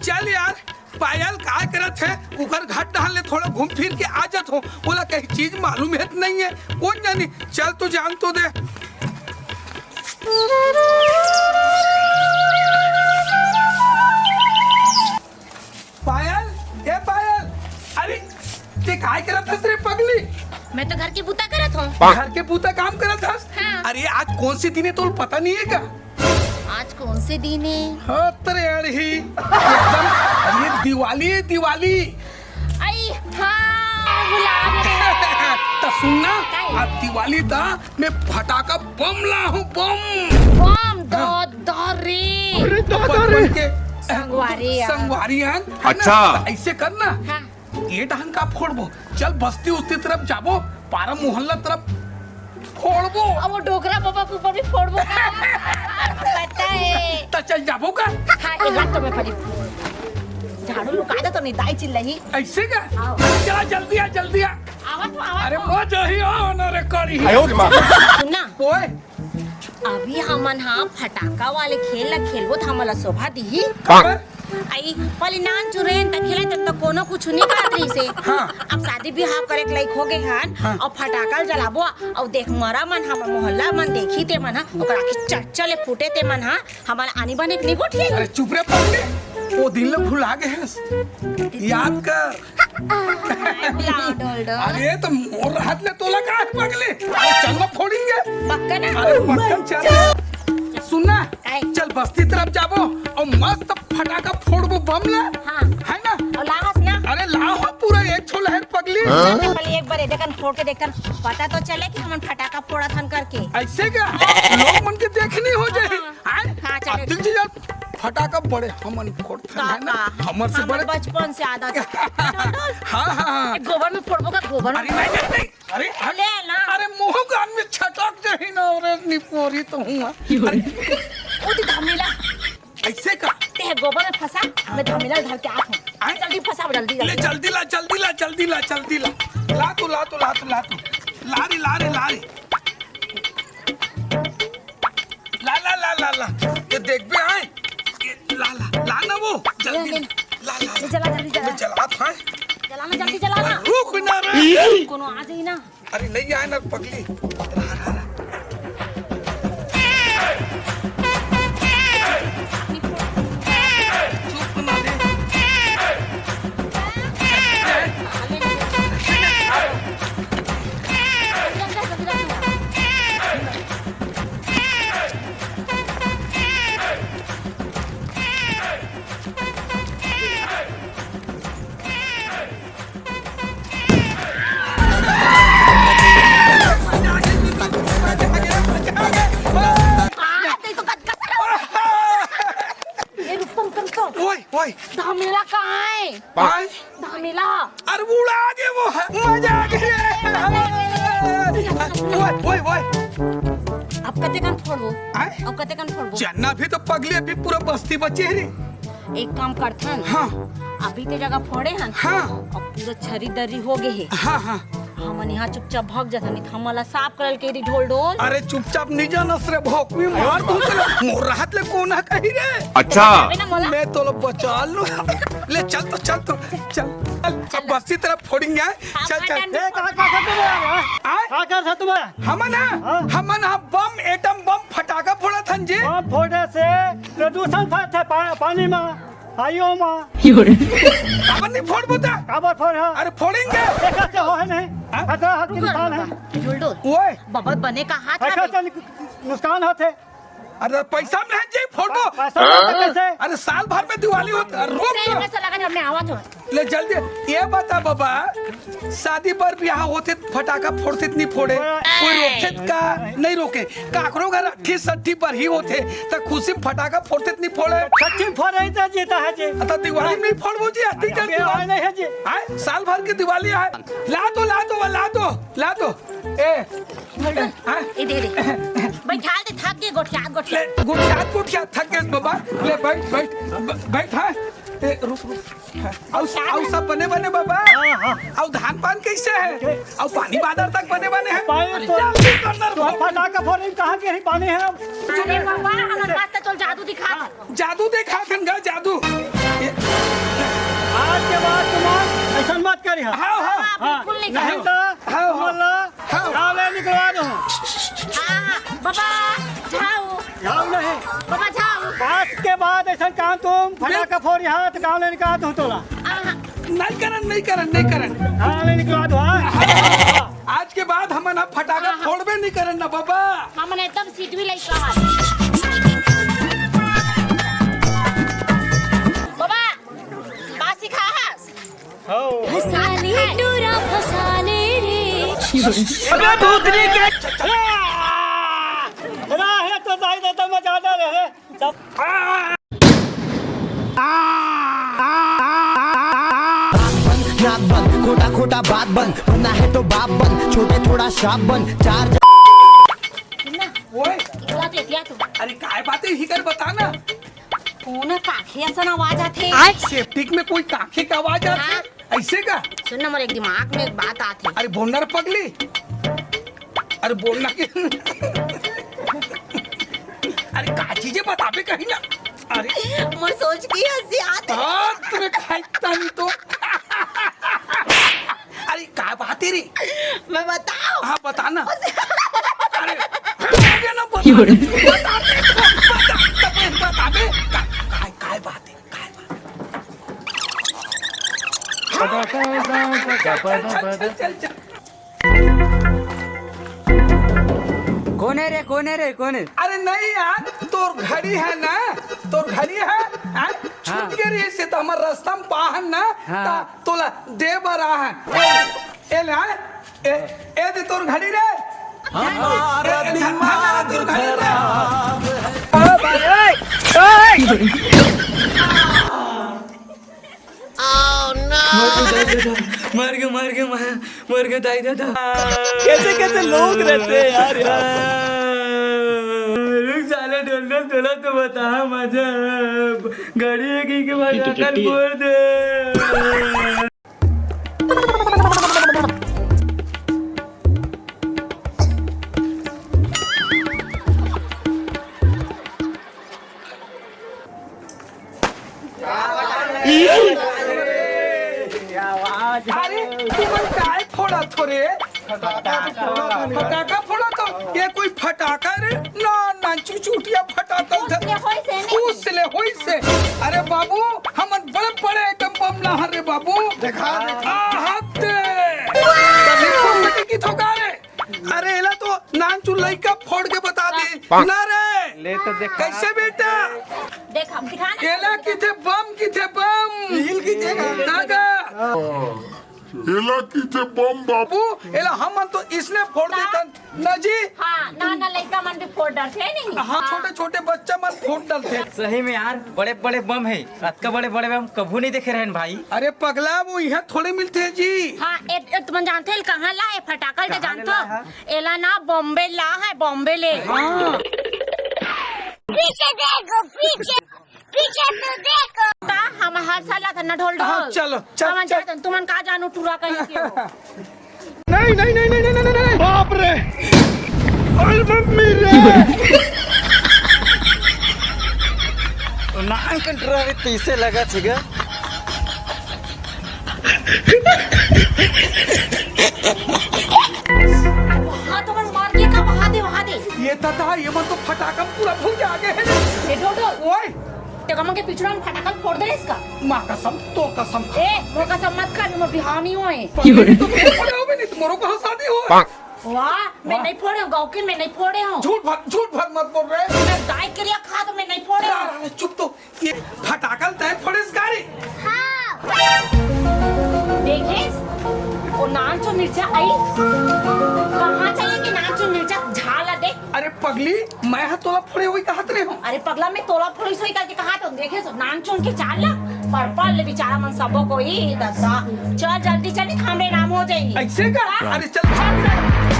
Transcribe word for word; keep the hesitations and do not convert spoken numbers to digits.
चल यार, पायल काय करत हे, ओकर घर डहर ले थोड़ा घूम फिर के आ जात हो। ओला कहीं चीज मालूम हे त नहीं हे, कोन जानी। चल तो जान तो दे। पायल, ए पायल, अरे ते काय करत हस रे पगली? मैं तो घर के बूता करत हूँ। घर के बूता काम करत हस? हाँ। अरे आज कौन से दिन हे तोला पता नहीं हे का? आज कौन से दिन हे? हाँ, तेरे अड़ही, एकदम, अरे दिवाली हे, दिवाली। आई, हाँ, भुला गे। त सुन ना, काय? आज दिवाली त मैं फटाका बम लाहूँ, बम। बम, हाँ। दादा रे। अरे दादा रे। बचपन के संगवारी यार। संगवारी हन, है ना? अच्छा। त ऐसे कर ना। हाँ। ए डहन का फोड़बो, चल बस्ती उस्ती तरफ जाबो, पारा मोहल्ला तरफ फोड़बो। अब वो डोकरा बाबा के ऊपर भी फोड़बो का? पता हे। त चल जाबो का? हाँ, एक बात तो मैं पड़ी। झाड़ू लुका दे तो नहीं, दाई चिल्लाही। ऐसे का? आओ। चला जल्दी आ, जल्दी आ। आवा तो, आवा अरे तो। मजा ही आना रे करी। आयो रे माँ। सुन ना। ओए। अभी हमन हा फटाका वाले खेल ला खेलबो त हमन ला शोभा दिही। काबर? आई, पहले नान चुरेन त खेलत त कोनो कुछ नहीं कहत रहिस हे। हाँ। अब शादी बिहाव करे के लायक हो गे हन, हाँ। अब फटाका ल जलाबो, अब देख मरा मन, हमर मोहल्ला मन देखी ते मन हा, ओकरा के चर्चा ले फूटे ते मन हा, हमन आनी बने के नहीं गोठियाही। अरे चुप रे पगली, वो दिन ल भुला गे हस, याद कर। अरे तो मोर हाथ ले तोला का पगली, अरे चल ना फोड़ेंगे। पक्का ना? अरे पक्का चल। सुन ना, काय? चल बस्ती तरफ जाबो और मस्त फटाका फोड़बो बम ला। हाँ। है ना? और लाहस ना? अरे लाहूँ पूरा एक छोला है पगली। हाँ? पहले एक बार एदे कन फोड़ के देखथन, पता तो चले कि हमन फटाका फोड़त हन करके। ऐसे का? लोग मन के देखनी हो जाए। हाँ। आय? हाँ, चले। अतिक जी यार, फटाका बड़े हमन फोड़त हन, का, है ना? का? हमर से हमर बड़े बचपन से आदत हे। हाँ, हाँ, हाँ। गोबर में फोड़बो का गोबर में? अरे नहीं, नहीं, नहीं। अरे, ले ना। अरे, मुंह कान में छटक जाही ना, अरे, निपोरी तो हूँ, हाँ। अरे। ओ, तू धमेला। ऐसे का? ते गोबर में फंसा, मैं धमेला धर के आत हूँ। आय? जल्दी फंसा, जल्दी, ले, जल्दी। जल्दी ला, जल्दी ला, जल्दी ला, जल्दी ला। ला तो, ला तो, ला तो, ला तो। ला रे, ला रे, ला रे। ला, ला, ला, ला, ला। ये देख बे, आय। ये ला, ला, ला ना वो। जल्दी ले, ले। ला, ला, ले, ला। जला, जल्दी जला। मैं जलात हूँ। जला ना, जल्दी जला ना। रुक ना रे। कोनो आ जाई ना। अरे नहीं आए ना पगली। चुप ना रे। ए, रुक, रुक, रुक, रुक। ओए, ओए। धमेला कहाँ है? आय? धमेला। अरे उड़ा दे वो, मजा आ गई रे। ओए, ओए, ओए। अब कते कन फोड़बो? आय? अब कते कन फोड़बो? चन्ना भी तो पगली अभी पूरा बस्ती बचे है रे। एक काम करथन। हाँ। अभी ते जगह फोड़े हन। हाँ। अब पूरा छरी दर्री हो गए है। हाँ, हाँ। हमन यहाँ चुपचाप भाग जाथन, नहीं त हमन ला साफ करल के री ढोल ढोल। अरे चुपचाप नहीं जानस रे भोकवी मार दूँ तोला। मोर हाथ ले कोना कही रे। अच्छा। अबे ना मोला। मैं तोला बचा लूँ। ले चल तो, चल तो, चल। अब बस्ती तरफ फोड़ेंगे, आय? चल, चल। ए, का, का, का, का, आय? का कर था तुम्हें? हमन हा, हाँ। हमन हा बम, एटम बम फटाका फोड़त हन जी। बम फोड़े से प्रदूषण फैलथे पा-, पानी में, आइयो माँ। काबर नहीं फोड़बो ता? काबर फोड़, हाँ। अरे फोड़ेंगे। एकर से हो है नहीं। हाँ? खतरा हर इंसान है। ढोल ढोल। ओए। बबत बने का हाथ है। से नुक-, नुकसान होथे। अरे पैसा में है जी फोड़बो। पैसा में तो कैसे? अरे साल भर में दिवाली होत, अरे रोक तेल दो। में से लगा हमने आवा था। ले जल्दी, ये बता बाबा, शादी बर बिहाव होथे त फटाका फोड़थे त नहीं फोड़े? कोई रोकथे त का? नहीं रोके। काकरो घर अट्ठी सट्ठी बर ही होथे त खुशी में फटाका फोड़थे त नहीं फोड़े? छठी फोड़े त जीता है जी। त दिवाली में नहीं फोड़बो जी, अति कर दिवाली नहीं है जी। आय, साल भर की दिवाली है। ला दो, ला दो, ला दो, ला दो। ए, हाँ? ए, दे, दे। बैठा दे, थक गए, गोठियात, गोठियात। ले, गोठियात, गोठियात थक गए बाबा। ले, बैठ, बैठ, ब-, बैठ, हाँ। ए, रुक, रुक। हाँ, अउ, अउ सब बने, बने बाबा? हाँ, हाँ। अउ धान पान कैसे है? के? अउ पानी बादर तक बने, बने हैं? पानी तो जल्दी कर दर तो बाबा। फटाका फोड़े में कहाँ के ही पानी है? अरे बाबा, हमारे पास तो चल जादू दिखा। हाँ। जादू देखा थन गा, जादू। ये, हाँ, हाँ। हाँ, बिल्कुल नहीं नहीं कहा। तो हाँ, हाँ। तुमन ला हाँ। गाँव ले निकलवा दूँ। हाँ, हाँ। बाबा, जाओ। जाओ नहीं। बाबा, जाओ। आज के बाद ऐसा काम तुम फटाका फोड़ यहाँ तो गाँव ले निकलवा दूँ तोला। हाँ, हाँ। नहीं करन, नहीं करन, नहीं करन। गाँव ले निकलवा दूँ, हाँ? आज के बाद हमन ह फटाका हाँ, हाँ। फोड़बे नहीं करन ना बाबा। हमन एकदम सिद्धवी लइका हन। बाबा, का सिखा हस? फसाले टूरा फसाले रे। अबे भूतनी के। अरे, अरे, तो दाई दादा मजा आ रहे हैं। नाक बंद, खोटा खोटा बात बंद, बनना है तो बाप बंद, छोटे थोड़ा श्राप बंद, चार ओए, इकला तो एतिया तू। अरे काय बात है, इही कर बता ना। कोन काखे असन आवाज आथे? सेप्टिक में कोई काखे के आवाज आथे? हाँ। ऐसे का? सुन ना, मोर एक दिमाग में एक बात आथे। अरे बोलना रे पगली, अरे बोलना के। अरे का चीजें बताबे कहीं ना। अरे मोर सोच के हंसी आथे। हाँ, तुम्हें खाई तानी तो। अरे का बात है रे? मैं बताऊं? हाँ, बता ना। अरे, हो गया ना, बता दे, बता दे, बता दे, बता दे। का, काय, काय बात है, काय बात है? चल, चल, चल, चल, चल। कोन है रे, कोन है रे, कोन है? अरे नहीं यार, तोर घड़ी है ना, तोर घड़ी है, हाँ? छूट गे रहिस हे त हमर रास्ता में पाहन ना, हाँ। ता तोला दे बर आहन। ए ले, ए, ए दे तोर घड़ी रे। हमारा ए, ए, दिमाग तोर घड़ी रे। खराब है। मर गए, मर गए, मर, मर गए दाई दादा। कैसे कैसे लोग रहते हैं यार यहाँ। रुक साले ढोल ढोल, थोड़ा तो बता मजा। घड़ी है कि के बाद अकल फोड़ दे। अरे तुमन काय फोड़त हो रे? फटाका फोड़त हो? ये कोई फटाका रे? ना ना, चुचुटिया फटाका उधर। फूस ले होई से। अरे बाबू, हमन बड़े बड़े आइटम बम लाहन रे बाबू। देखा, देखा। आहत। तभी फोड़ सके की थोका रे। अरे एला तो नानचुन लइका फोड़ के बता दे ना रे। ले तो देखा। कैसे बेटा? देख हम दिखा ना। एला किथे बम, किथे बम। हिल की जगह। दादा। एला किथे बम बाबू। बाबू, एला हमन तो इसने फोड़ देतन ना जी। हाँ, ना ना लइका मन भी फोड़ डरथे नहीं। हाँ, छोटे छोटे बच्चा मन फोड़ डरथे। सही में यार, बड़े बड़े बम है। अतका बड़े बड़े बम कभू नहीं देखे रहन भाई। अरे पगला, वो यहाँ थोड़े मिलते हैं जी। हाँ, ए, ए, तुमन जानते हो कहाँ ला है फटाकल के? कहाँ जानते ला है? हो एला ना बॉम्बे ला है, बॉम्बे ले। हाँ। पीछे देखो, पीछे, पीछे तो देखो। ता हम हर साल ला था ना ढोल हाँ, ढोल। चलो, चल, हमन चल। जातन, तुमन का जानू टूरा कहीं के हो। नहीं नहीं नहीं नहीं नहीं नहीं नहीं। बाप रे। अरे मम्मी रे। नाक डरावे तैसे लगा छेगा। हाँ, तुमन मार के का वहाँ दे, वहाँ दे। ये तथा ये मन तो फटाका पूरा भूंजा आगे है। ए ढोल ढोल। ओए, ते कमन के पिछड़ा में फटाकल फोड़ दे इसका। माँ कसम, तो कसम। ए, मोर कसम मत कर, मोर बिहाव नहीं होए। पगली तो तू फोड़े हो भी नहीं, तुम्हारों को शादी हो। वाह, मैं नहीं फोड़े हूँ, गाँव के मैं नहीं फोड़े हूँ। झूठ भर, झूठ भर मत बोल रहे। मैं गाय के लिए खा तो मैं नहीं फोड़े हूँ। अरे चुप तो, ये फटाकल तय फोड़े गाड़ी। हाँ। देखिस, वो नानचुन मिर्चा आई। कहाँ चाहिए कि नानचुन मिर्चा झाला दे? अरे पगली, मैं हा तोला फोड़े हुई कहत रहे हूँ। अरे पगला, मैं तोला फोड़ी सोई करके कहा तो देखे सो नानचुन के चाल ला। पर पाल ले बेचारा मन सबो को ही ददा। चल जल्दी चल, नहीं खामरे नाम हो जाई। ऐसे का? अरे चल भाग रे।